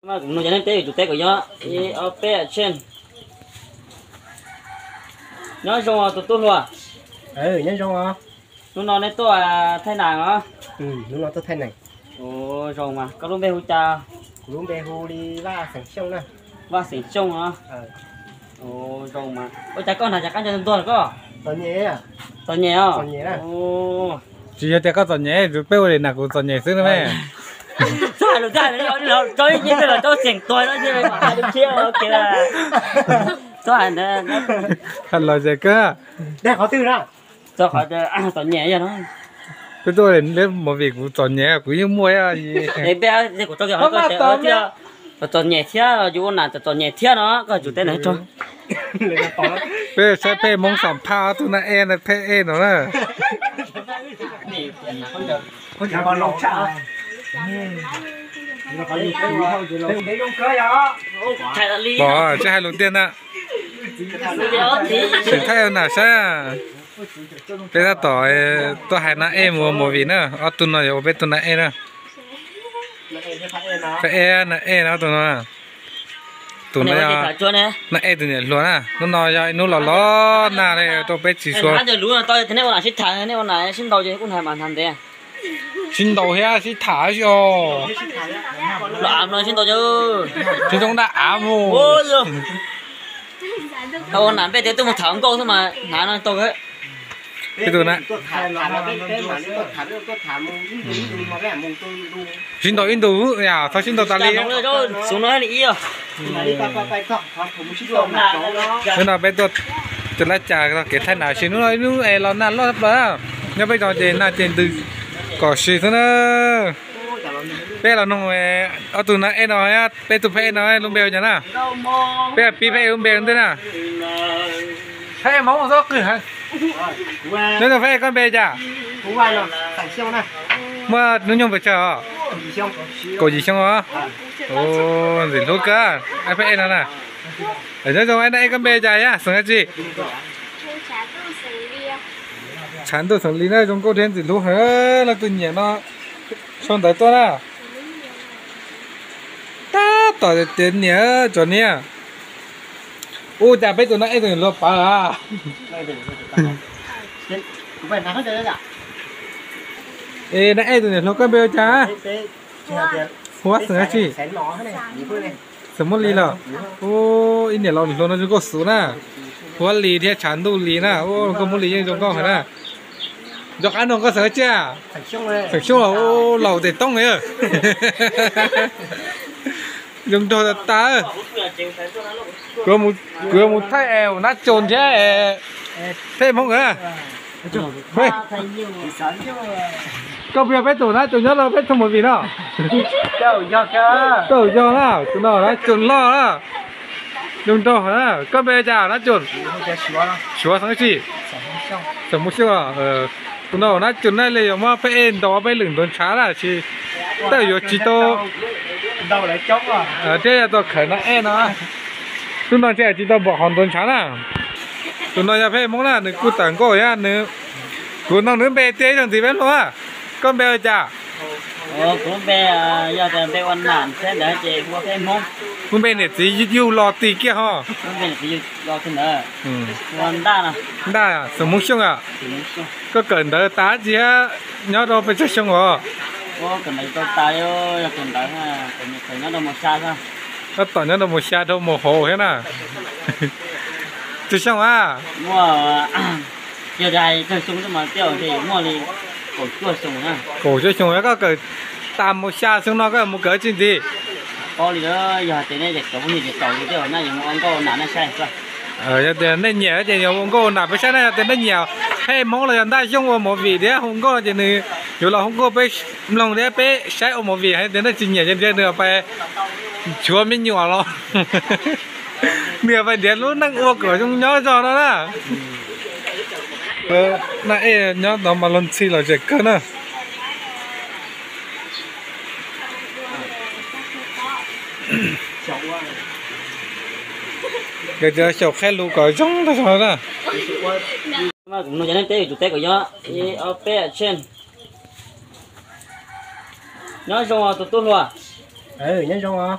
Mas kuv nug cov neeg teb yus tus teb kom nyob ib ob peb tseg. Nyob zoo os tus tub hluas. Nyob zoo os. Hnub no neb tuaj thaij nas os? Hnub no tuaj thaij nas. Ua zoo mas koj lub npe hu cas? Kuv lub npe hu li Vaj Xeem Xyooj na. Vaj Xeem Xyooj os. Ua zoo mas ua cas koj hnav cas qab nco ntuag koj? Txom nyem os. Tsis yog tias koj txom nyem, peb ua li nas kuv txom nyem xwb na me. Txhob hais lus thiab, txhob xeem tuag no, txhob hais ntawd. Hais los ces kawg. Txog qhov txom nyem yog no. Peb tuaj ua li peb movie kuv txom nyem kuv yeej muaj. Txom nyem thiab, yus ua nas txom nyem thiab no koj tsum teb na. Peb saib phej Hmoob xam phaj ob tug na ej na, phej ej no na. Pom tsis hais lus tiag na. Sim thaij ua nas saib. Peb tab tom tuaj hais na ej mus ua movie na, ob tug no yuav ua peb tug na ej na. Phej ej na, ej na ob tug no. Tus no yog na ej tus niam hluas na, hnub no yog ib hnub los los nag li rau peb tsis sua. Sib ntaus thiab sib tham os. Tsis zoo dab av mus. Tau ua nas npej tias tuaj mus tham nkauj xwb mas hnav no tau. Peb tus na, sib ntaus ib ntus yam txhob sib ntaus tas li. Hnub no peb tuaj cov lab cas kev thaij nas sis hnub no ib hnub es los nag loj tshaj plaws. Nyob peb zos ces nag ces ntws kom sis xwb na. Peb los noog ob tug na ej no, peb tug phej ej no lub npe hu cas na? Peb pib phej ej lub npe ntej na. Phej ej Hmoob xwb qw heev. Nyob zoo phej ej, koj npe cas? Muaj hnub nyoog pes tsawg os? Kaum yim xyoo os. Ntxim hlub kawg phej ej no na. Nyob zoo na ej, koj npe cas thiab xeem dab tsi? Tshav Ntuj xeem Lis na, zoo nkauj thiab ntxim hlub heev, leej twg nyiam no sau ntawv tuaj na. Tab tom tias niam, cov niam. Ua cas peb tus na ej tus niam hluas pawv a? Es na ej tus niam hluas koj npe ua cas? Huab xeem dab tsi? Xeem Muaj Lis los? Ib niam laus niam hluas no zoo nkauj xwb na. Huab Lis thiab Tshav Ntuj Lis na, nkauj Muaj Lis yeej zoo nkauj heev na. Nco qab nug koj xeem dab tsi? Xeem Xyooj los laus tes toob. Zoo nraug tas tas. Kuv yuav mus thaij es ua nab tsoos thiab es phej Hmoob na. Koj puas yog peb tus nab tsoos nyob rau peb tug movie no? Koj yog na, tus no nab tsoos loj na. Zoo nraug na, koj npe cas nab tsoos? Suav xeem dab tsi? Xeem Muaj Xyooj. Tus no nab tsoos na li yuav muab phej ej ntaus peb lwm ntaus ntshav na tsis, tej yuav tsis tau, thiab yog tau khawm na ej no. Tus no ntshe tsis tau npaum qhov ntaus ntshav na. Tus no yog phej Hmoob na, nws kuj tawm nkauj thiab nws. Kuv nug nws npe tiag ib zaug ntxiv peb mloog. Koj npe ua cas? Kuv npe, yog tias npe ua nam thiab ntawd ces hu ua phej Hmoob. Kuv npe niam txiv yug los tim kiag ho. Ntaj, xeem Hmoob Xyooj a. Koj kawm ntawv tas tsis nyob rau pes tsawg xyoo os? Tab tom nyob rau mus xya rau mus hauv thiab na. Tsawg xyoo a? Kaum cuaj xyoo, koj kawm tas mus xya xyoo no koj mus kawm tsi ntxiv? Yog tias nej nyiam ces yog ua nkauj ua nam peb saib na, yog tias nej nyiam phej Hmoob los yog Ntaj Xyooj ua movie thiab hu nkauj ces nws yuav los hu nkauj peb mloog thiab peb saib ua movie, yog tias nej tsis nyiam ces nws pais nchuav me nyuam los. Nws pais nrhiav lub neej ua kom zoo nyob zog no na. Na ej nyob tod mas luag ntxhi los zem kawg na. Nkawd tias xyaum qhia lus kom zoo tag zog na. Nyob zoo tus tub hluas. Nyob zoo os.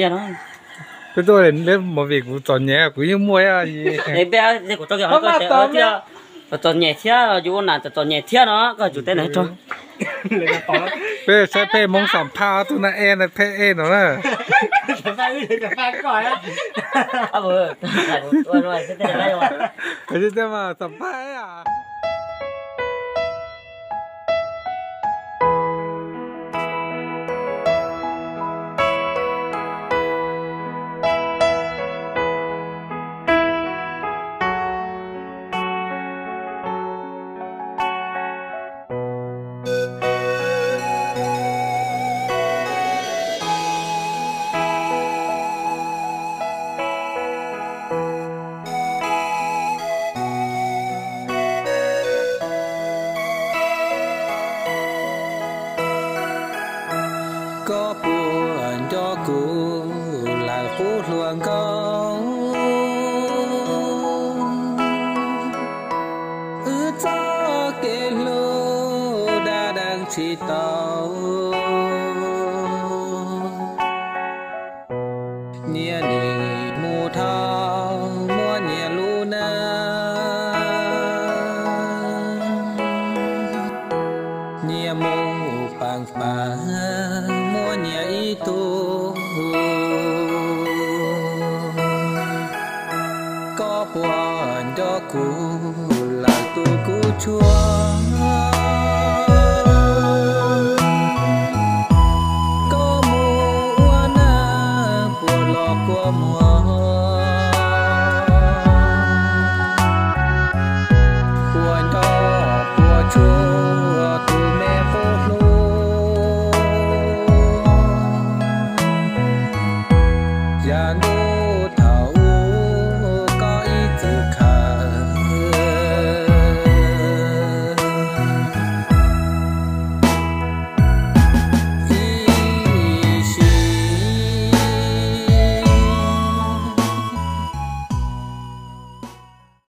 yog no. Peb tuaj li movie kuv txom nyem kuv yeej muaj. Peb kuv tau kiag txom nyem thiab, yus ua nas txom nyem thiab no koj tsum teb na. Peb saib peb Hmoob xam phaj ob tug na, ej na peb ej no na. Xam phaj. Koj puas nco kuv lawm qub hluas nkauj? Wb txoj kev hlub dab deev tsis tau. Nyias nim mus dhau muaj nyias lub neej, nyias mus paam paam muaj nyias ib tug. Koj puas nco kuv lawm tus kuv tshuaj?